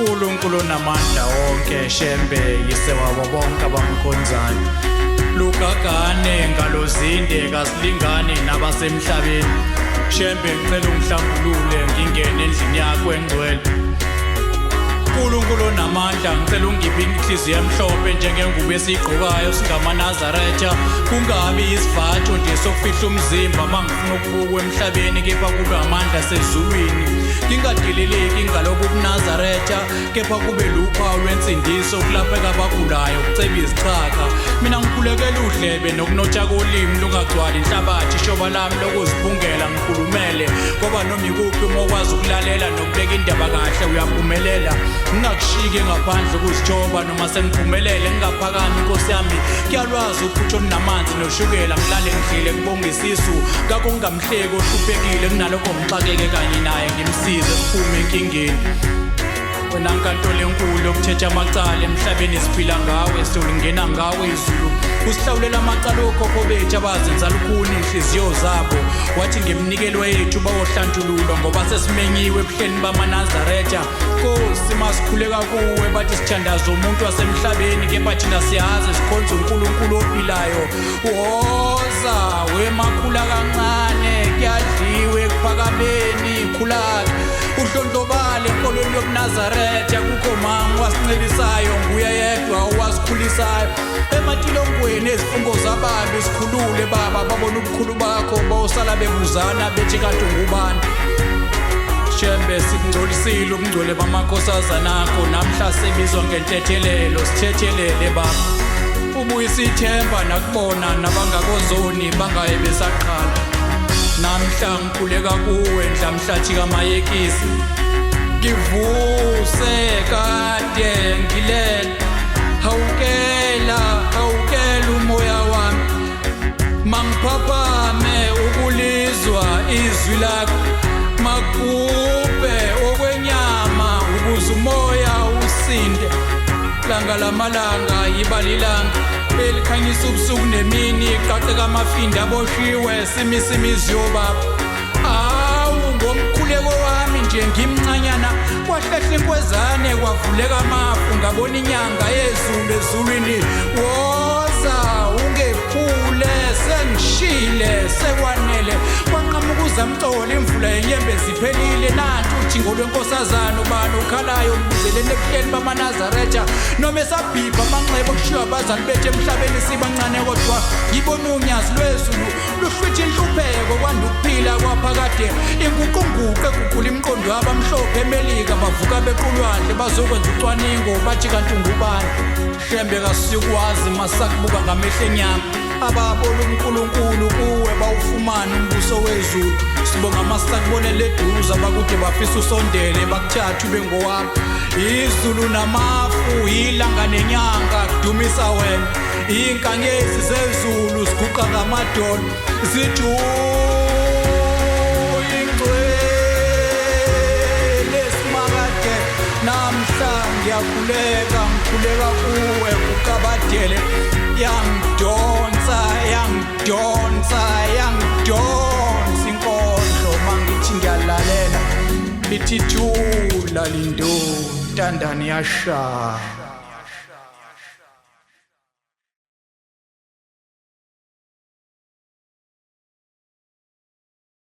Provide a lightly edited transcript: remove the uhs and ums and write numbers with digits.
Nkulunkulu onamandla wonke Shembe yise wabo bonke abamkhonzayo. Lugagane ngalozinde kasilingane nabasemhlabeni. Shembe ngicela ungihlambulule ngingene endlini yakho engcwele. Nkulunkulu onamandla ngicela ungiphe inhliziyo emhlophe njengengubo esiyigqokayo singamaNazaretha kungabi isivatho nje sokufihla umzimba uma ngifuna ukubukwa emhlabeni kepha kube amandla asezulwini ngingadeleleki ngalobu buNazaretha kepha kube luphawu lwensindiso kulapheka abagulayo kuceba izichaka mina ngikhulekela udlebe nokunotsha kolimi lungagcwali inhlabathi ishoba lami lokuziphungela ngikhulumele ngoba noma ikuphi uma ukwazi ukulalela nokubeka indaba kahle uyaphumelela ngingakushiki ngaphandle ukuzithoba noma sengiphumelele ngingaphakami inkosi yami kuyalwazi uphuthu olunamanzi noshukela ngilale ngidlile kubonga isisu ngakho ngingamhleki ohluphekile kunalokho ngixakeke kanye naye ngimsize siphume enkingeni wena nkantolo enkulu yokuthetha amacala emhlabeni siphila ngawe siyolingena ngawe izulu usihlawulela amacala okhokho bethu abazenza lukhuni inhliziyo zabo wathi ngeminikelo yethu bawohlantululwa ngoba sesimenyiwe ebuhleni bamanazaretha nkosi masikhuleka kuwe bathi sithandaza umuntu wasemhlabeni kepha thina siyazi sikhonza unkulunkulu ophilayo woza wemakhula kancane kuyadliwe ekuphakameni khulaka uhlondlobale enkolweni yobunazaretha kukho mama wasincelisayo nguye yedwa owasikhulisayo ematilongweni ezifungo zababi sikhulule baba babona ubukhulu bakho bawusala bebuzana bethi kanti ungubani Shembe sikungcolisile ubungcwele bamakhosazana akho namhla sibizwa ngentethelelo sithethelele baba ubuyisa ithemba nakubona nabangakozoni bangaye besaqala namhla ngikhuleka kuwe ndlamhlathi kamayekisi ngivuse kade ngilele hawukela hawukela umoya wami mangiphaphame ukulizwa izwi lakho makubhubhe okwenyama ukuze umoya usinde langa lamalanga yiba lilanga belikhanyisa ubusuku nemini qaqeka amafinda aboshiwe simisa imizi yobaba awu ngomkhuleko wami nje ngimncanyana kwahlehla inkwezane kwavuleka amafu ngabona inyanga yezulu ezulwini woza ungephule sengishile sekwanele kwanqamuka uzamcolo imvula yenyembezi iphelile nanti uthingo lwenkosazana ubani ukhalayo mbizeleni ebuhleni bamanazaretha noma esabhibha amanxeba okushiwa abazali bethu emhlabeni sibancane kodwa ngibona unyazi lwezulu luhlwitha inhlupheko kwanda ukuphila kwaphakade inguqunguqu eguqula imiqondo yabamhlophe emelika bavuka bequlwandle bazokwenza ucwaningo bathi kanti ungubani shembe kasikwazi masakubuka ngamehlo enyama ababona uNkulunkulu kuwe bawufumana umbuso wezulu sibonga masakubonele eduze abakude bafisa usondele bakuthathe ube ngowabo izulu namafu ilanga nenyanga kudumisa wena Inkanyezi zezulu ziguqa ngamadolo zithi uyingcwele simakade namhla ngiyakhuleka ngikhuleka kuwe kuqabadele yangidonsa yangidonsa yangidonsa inkondlo mangithi ngiyalalela ithi thula lindo ntandane yashaya.